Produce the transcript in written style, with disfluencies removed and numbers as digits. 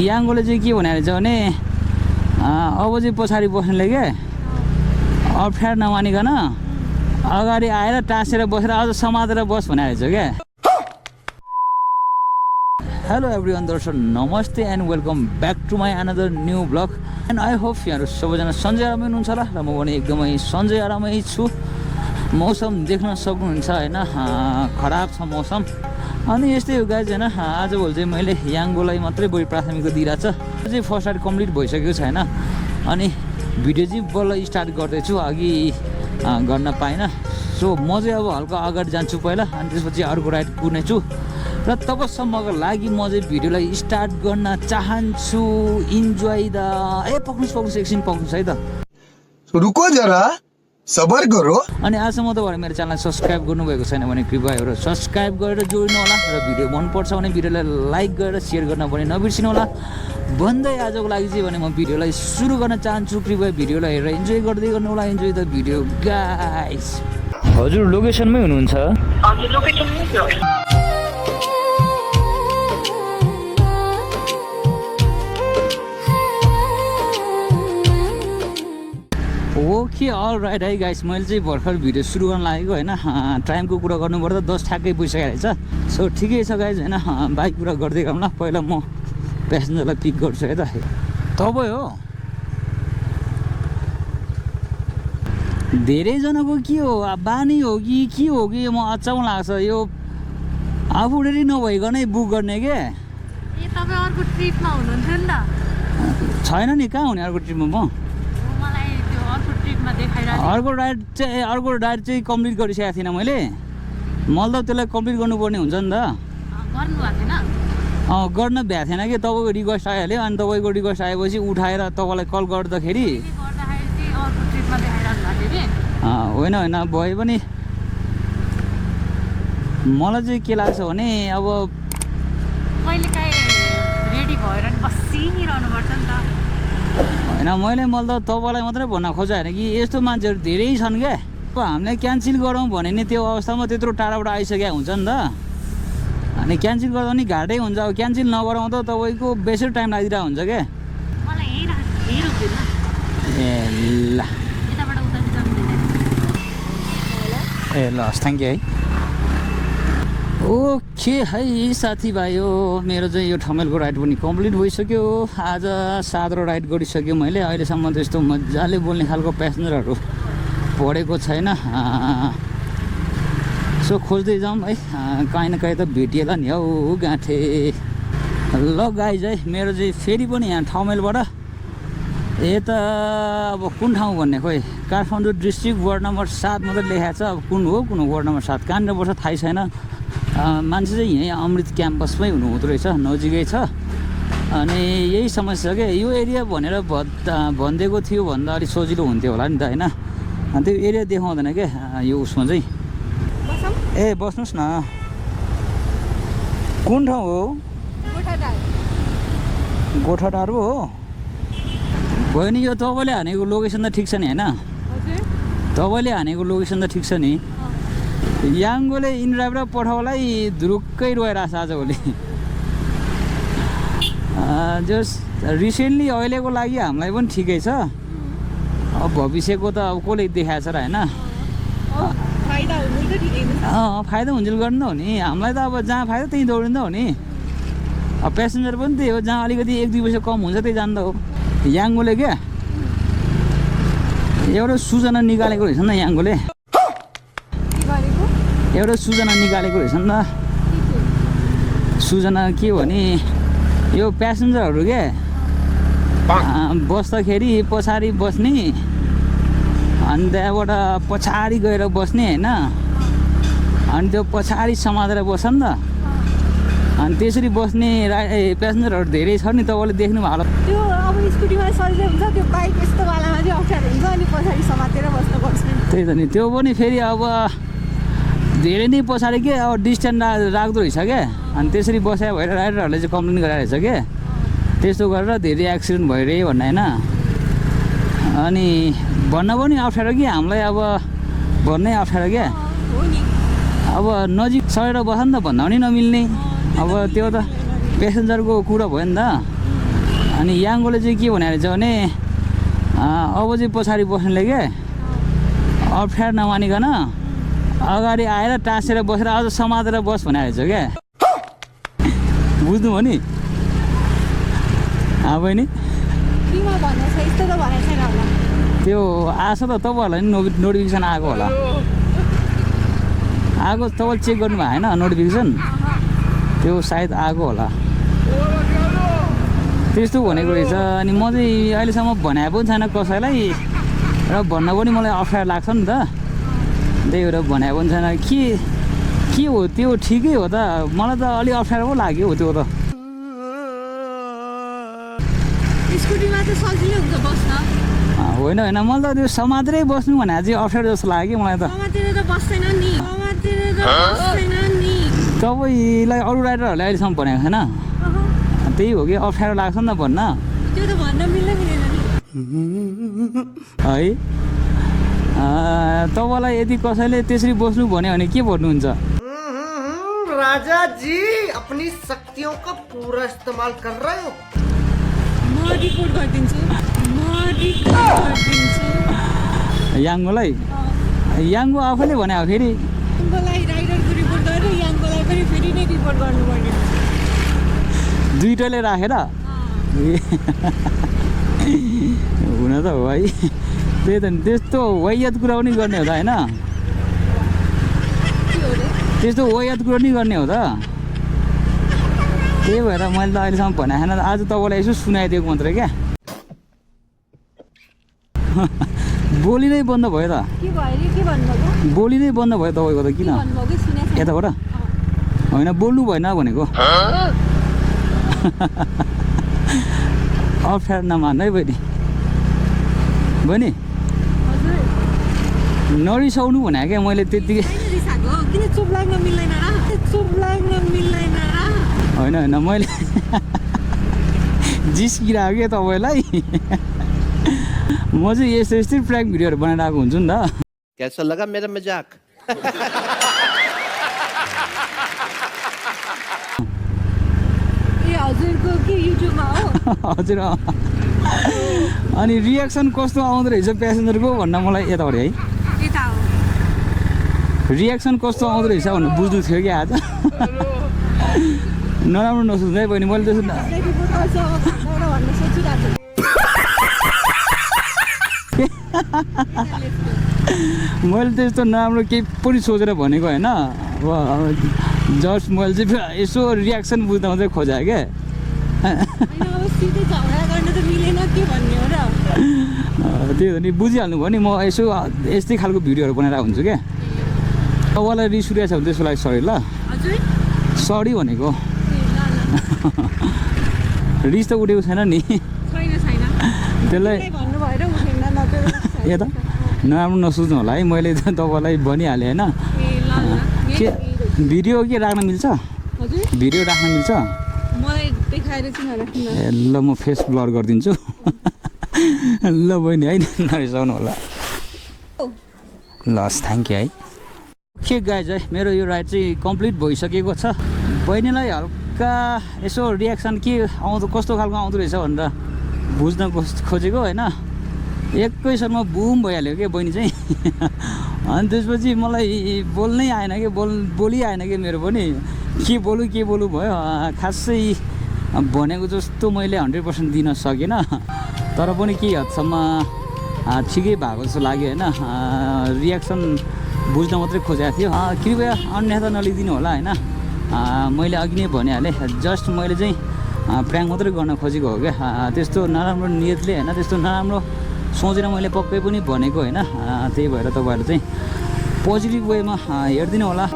याङ्गोले चाहिँ के भनेर चाहिँ भने अब चाहिँ पछाडि बस्नेले के अप्ठ्यारो नमानिकन अगाडि आएर टाँसेर बसेर अझ समातेर बस भनेर छ क्या। हेलो एभ्रिवान दर्शक नमस्ते and welcome back to my another new blog and I hope यहाँहरू सबैजना सन्चै आरामै हुनुहुन्छ होला र म पनि एकदमै सन्चै आरामै छु। मौसम देख्न सक्नुहुन्छ होइन, खराब छ मौसम। अनि यस्तै हो गाइज होइन, आजभोलि चाहिँ मैले याङ्गोलाई मात्रै बढी प्राथमिकता दिइरहेको छ। चाहिँ फर्स्ट एड कम्प्लिट भइसकेको छ होइन, अनि भिडियो चाहिँ बल्ल स्टार्ट गर्दैछु, अघि गर्न पाइनँ। सो म चाहिँ अब हल्का अगाडि जान्छु पहिला, अनि त्यसपछि अर्को राइड कुर्नेछु र तबसम्मको लागि म चाहिँ भिडियोलाई स्टार्ट गर्न चाहन्छु। इन्जोय द पक्नुस् एकछिन पक्नुस् है त, रुको जरा सबर करो। अनि आजसम्म तपाईँहरू मेरो च्यानललाई सब्सक्राइब गर्नुभएको छैन भने कृपया एउटा सब्सक्राइब गरेर जोड्नु होला र भिडियो मनपर्छ भने भिडियोलाई लाइक गरेर सेयर गर्न पनि नबिर्सिनु होला भन्दै आजको लागि चाहिँ भने म भिडियोलाई सुरु गर्न चाहन्छु। कृपया भिडियोलाई हेरेर इन्जोय गर्दै गर्नु होला। Enjoy the video guys. हजुर लोकेसनमै हुनुहुन्छ? हजुर लोकेसनमै छु। ओके अल राइट है गाइस, मैले चाहिँ भर्खर भिडियो सुरु गर्न लागेको होइन। टाइमको कुरा गर्नुपर्दा 10 ठ्याक्कै पुगिसकेको रहेछ। सो ठिकै छ गाइस होइन, बाइक कुरा गर्दै गरौँ ल। पहिला म प्यासेन्जरलाई पिक गर्छु है त। तपाईँ हो? धेरैजनाको के हो बानी हो कि के हो कि म अचाउँ लाग्छ यो आफू रेडी नभइकनै बुक गर्ने के। ए तपाईँ अर्को ट्रिपमा हुनुहुन्थ्यो नि त? छैन नि, कहाँ हुने अर्को ट्रिपमा म? मलाई त्यो अर्को ट्रिपमा देखाइरहेको अर्को राइड चाहिँ कम्प्लिट गरिसकेको थिइनँ मैले त त्यसलाई कम्प्लिट गर्नुपर्ने हुन्छ नि त। गर्नुभएको थिएन? गर्न भ्याएको थिएन कि, तपाईँको रिक्वेस्ट आइहाल्यो। अनि तपाईँको रिक्वेस्ट आएपछि उठाएर तपाईँलाई कल गर्दाखेरि अर्को ट्रिपमा देखाइरहनु भएको थियो कि? होइन होइन भए पनि मलाई चाहिँ के लाग्छ भने अब कहिलेकाहीँ रेडी भएर नि बसिरहनुपर्छ नि त। होइन मैले त तपाईँलाई मात्रै भन्न खोजेँ होइन कि यस्तो मान्छेहरू धेरै छन् क्या। अब हामीले क्यान्सल गरौँ भने नि त्यो अवस्थामा त्यत्रो टाढाबाट आइसकेको हुन्छ नि त। अनि क्यान्सल गर्दा पनि घाटै हुन्छ। अब क्यान्सल नगराउँ त तपाईँको बेसी टाइम लागिरहेको हुन्छ क्या। मलाई यही रोक्दैन। ए ल यताबाट उता ए ल थ्याङ्क यू है। ओके है साथीभाइ हो, मेरो चाहिँ यो ठमेलको राइड पनि कम्प्लिट भइसक्यो। आज 7 राइड गरिसक्यो मैले। अहिलेसम्म त्यस्तो मजाले बोल्ने खालको प्यासेन्जरहरू पढेको छैन। सो खोज्दै जाउँ है, काहीँ न काहीँ त भेटिएला नि हौ गाँठे। ल गाइज है, मेरो चाहिँ फेरि पनि यहाँ ठमेलबाट यता अब कुन ठाउँ भन्ने खोइ, काठमाडौँ डिस्ट्रिक्ट वार्ड नम्बर 7 मात्रै लेखाएको छ। अब कुन हो वार्ड नम्बर 7 कहाँनिर पर्छ थाहै छैन। मान्छे चाहिँ यहीँ अमृत क्याम्पसमै हुनुहुँदो रहेछ, नजिकै छ। अनि यही समस्या क्या, यो एरिया भनेर भनिदिएको थियो भन्दा अलिक सजिलो हुन्थ्यो होला नि त होइन। अनि त्यो एरिया देखाउँदैन क्या यो उसमा चाहिँ। ए बस्नुहोस् न। कुन ठाउँ हो? गोठाटार हो। भयो नि, यो तपाईँले हानेको लोकेसन त ठिक छ नि होइन? तपाईँले हानेको लोकेसन त ठिक छ नि। याङ्गोले इनड्राइभर पठाउलाई धुरुक्कै रोइरहेछ आजभोलि। जस रिसेन्टली अहिलेको लागि हामीलाई पनि ठिकै छ। अब भविष्यको त अब कसले देखाएको छ र होइन। फाइदा हुन्छ गर्नु हो नि, हामीलाई त अब जहाँ फाइदा त्यहीँ दौडिँदा हो नि। अब प्यासेन्जर पनि त्यही हो, जहाँ अलिकति 1-2 पैसा कम हुन्छ त्यही जान्दा हो। याङ्गोले क्या एउटा सूचना निकालेको रहेछ नि त। याङ्गोले एउटा सूचना निकालेको रहेछ नि त। सूचना के हो भने यो प्यासेन्जरहरू क्या बस्दाखेरि पछाडि बस्ने, अनि त्यहाँबाट पछाडि गएर बस्ने होइन। अनि त्यो पछाडि समातेर बस्छ नि त। अनि त्यसरी बस्ने प्यासेन्जरहरू धेरै छ नि, तपाईँले देख्नु भयो होला। त्यो अब स्कुटीमा सजिलो हुन्छ, त्यो बाइक यस्तोवालामा चाहिँ अप्ठ्यारो हुन्छ। अनि पछाडि समातेर बस्नुपर्छ। त्यही त नि, त्यो पनि फेरि अब धेरै नै पछाडि के अब डिस्टेन्स राख्दो रहेछ क्या। अनि त्यसरी बसायो भएर राइडरहरूले चाहिँ कम्प्लेन गराइरहेछ क्या। त्यस्तो गरेर धेरै एक्सिडेन्ट भइरह्यो भन्ने होइन। अनि भन्न पनि अप्ठ्यारो कि हामीलाई, अब भन्नै अप्ठ्यारो क्या। अब नजिक सरेर बस्छ नि त, भन्दा पनि नमिल्ने। अब त्यो त प्यासेन्जरको कुरा भयो नि त। अनि याङ्गोले चाहिँ के भनेको रहेछ भने अब चाहिँ पछाडि बस्नेले के अप्ठ्यारो नमानिकन अगाडि आएर टाँसेर बसेर अझ समातेर बस भनेको रहेछ क्या बुझ्नुभयो नि बहिनी किमा भन्दैछ यस्तो त भनेको छैन होला त्यो आछ त तपाईँहरूलाई नि नोटिफिकेसन आएको होला आएको तपाईँले चेक गर्नुभयो होइन नोटिफिकेसन त्यो सायद आएको होला त्यस्तो भनेको रहेछ अनि म चाहिँ अहिलेसम्म भने पनि छैन कसैलाई र भन्न पनि मलाई अप्ठ्यारो लाग्छ नि त त्यही भएर भने पनि छैन के हो त्यो ठिकै हो त मलाई त अलिक अप्ठ्यारो पो लाग्यो हो त्यो त स्कुटीमा त सजिलो हुन्छ बस्न होइन मैले त त्यो समातेरै बस्नु भने चाहिँ अप्ठ्यारो जस्तो लाग्यो मलाई त समातेर त बस्दैन नि तपाईँलाई अरू राइडरहरूले अहिलेसम्म भनेको छैन त्यही हो कि अप्ठ्यारो लाग्छ नि त भन्न त्यो त भन्न मिल्दैन है तपाईँलाई यदि कसैले त्यसरी बस्नु भन्यो भने के भन्नुहुन्छ राजा जी अपनी शक्तियों का पूरा इस्तेमाल कर रहे हो म रिपोर्ट गरिदिन्छु याङ्गोलाई याङ्गो आफैले भने फेरि याङ्गोलाई राइडरको रिपोर्ट गरेर याङ्गोलाई पनि फेरि नै रिपोर्ट गर्नुपर्ने दुइटैले राखेर हुन त हो है त्यही त नि त्यस्तो वाहियात कुरा पनि गर्ने हो त होइन त्यस्तो वाहियात कुरा नि गर्ने हो त त्यही भएर मैले त अहिलेसम्म भनेको छैन आज तपाईँलाई यसो सुनाइदिएको मात्रै क्या बोली नै बन्द भयो त बोली नै बन्द भयो तपाईँको त किन यताबाट होइन बोल्नु भएन भनेको अप्ठ्यारो नमान्नु है बहिनी नरिसाउनु भने क्या मैले त्यत्तिकै होइन मैले जिस्किरहेको क्या तपाईँलाई म चाहिँ यस्तै प्र्याङ्क भिडियोहरू बनाइरहेको हुन्छु नि त कैसा लगा मेरा मजाक हजुरको के युट्युबमा हो हजुर अनि रियाक्सन कस्तो आउँदो रहेछ प्यासेन्जरको भन्न मलाई यताबाट है यता हो रियाक्सन कस्तो आउँदो रहेछ भन्नु बुझ्नु थियो क्या आज नराम्रो नसोच्नु है बहिनी मैले त्यसो रिपोर्ट गर्छु अब भन्ने सोचिरहेको मैले त्यस्तो नराम्रो केही पनि सोचेर भनेको होइन अब जस्ट मैले चाहिँ यसो रियाक्सन बुझ्दा मात्रै खोजाएँ क्या त्यही हो नि बुझिहाल्नु भयो नि म यसो यस्तै खालको भिडियोहरू बनाएर हुन्छु क्या तपाईँलाई रिस उठिरहेको छ भने त्यसको लागि सरी ल सरी भनेको रिस त उठेको छैन नि त्यसलाई यता नराम्रो नसोच्नु होला है मैले त तपाईँलाई भनिहालेँ होइन के भिडियो के राख्न मिल्छ भिडियो राख्न मिल्छ ए ल म फेस ब्लर गरिदिन्छु ल बहिनी है नरिसाउनु होला लस थ्याङ्क यू है के गाइज है मेरो यो राइड चाहिँ कम्प्लिट भइसकेको छ बहिनीलाई हल्का यसो रियाक्सन के आउँदो कस्तो खालको आउँदो रहेछ भनेर बुझ्न खोजेको होइन एकैछिनमा बुम भइहाल्यो क्या बहिनी चाहिँ अनि त्यसपछि मलाई बोल्नै आएन कि बोली आएन कि मेरो पनि के बोलु भयो खासै भनेको जस्तो मैले 100% दिन सकिनँ तर पनि केही हदसम्म ठिकै भएको जस्तो लाग्यो होइन रियाक्सन बुझ्न मात्रै खोजेको थियो कृपया अन्यथा नलिदिनु होला होइन मैले अघि नै भनिहालेँ जस्ट मैले चाहिँ प्र्याङ्क मात्रै गर्न खोजेको हो क्या त्यस्तो नराम्रो नियतले होइन त्यस्तो नराम्रो सोचेर मैले पक्कै पनि भनेको होइन त्यही भएर तपाईँहरू चाहिँ पोजिटिभ वेमा हेरिदिनु होला